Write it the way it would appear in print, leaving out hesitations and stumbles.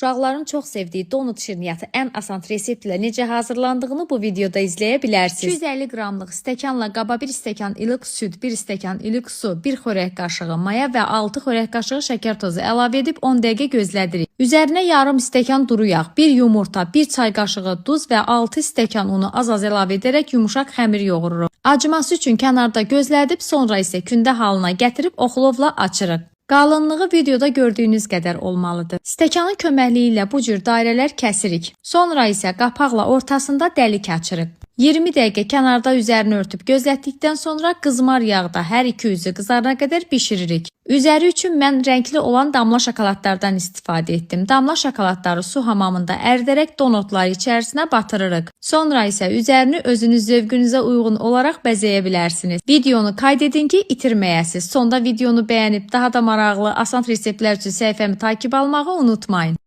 Uşaqların çox sevdiyi donut şirniyyatı ən asan reseptlə necə hazırlandığını bu videoda izləyə bilərsiniz. 250 qramlıq stəkanla qaba 1 stəkan ilıq süd, 1 stəkan ilıq su, 1 xörək qaşığı maya və 6 xörək qaşığı şəkər tozu əlavə edib 10 dəqiqə gözlədirik. Üzərinə yarım stəkan duru yağ, 1 yumurta, 1 çay qaşığı duz və 6 stəkan unu az-az əlavə edərək yumşaq xəmir yoğururuq. Acıması üçün kənarda gözlədib, sonra isə kündə halına gətirib oxlovla açırıq. Qalınlığı videoda gördüyünüz qədər olmalıdır. Stəkanın köməkliyi ilə bu cür dairələr kəsirik. Sonra isə qapaqla ortasında dəlik açırıq. 20 dəqiqə kənarda üzərini örtüb gözlətdikdən sonra qızmar yağda hər iki üzü qızarana qədər bişiririk. Üzəri üçün mən rəngli olan damla şokoladlardan istifadə etdim. Damla şokoladları su hamamında əridərək donutları içərisinə batırırıq. Sonra isə üzərini özünüz zövqünüzə uyğun olaraq bəzəyə bilərsiniz. Videonu qayd edin ki, itirməyəsiniz. Sonda videonu bəyənib daha da maraqlı, asan reseptlər üçün səhifəmi takip almağı unutmayın.